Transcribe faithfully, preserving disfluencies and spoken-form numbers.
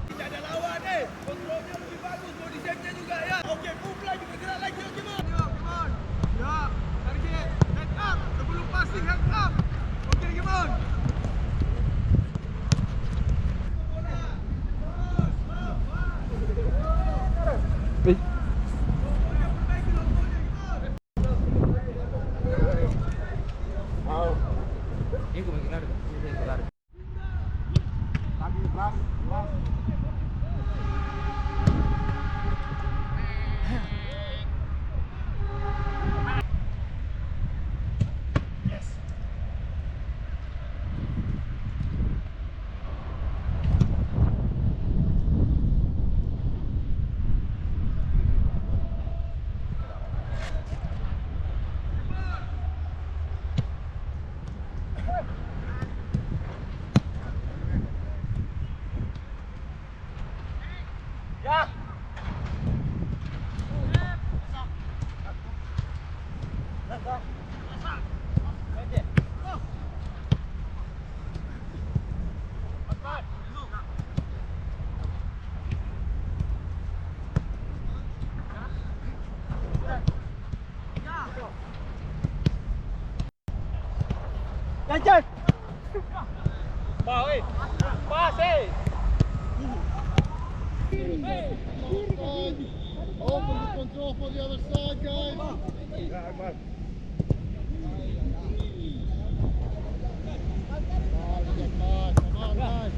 Tidak ada lawan, eh. Kontrolnya lebih bagus, body shape-nya juga, ya. Oke, move lagi, bergerak lagi, oke, Mon. Oke, Mon. Ya, target, head up. Sebelum passing, head up. Oke, oke, Mon. Bola. Terus, Mon. Wih. Pokoknya perbaiki lompatnya, Mon. Jangan, Jan. Mau, eh. Pas, eh. Open the control for the other side, guys. Come on, guys.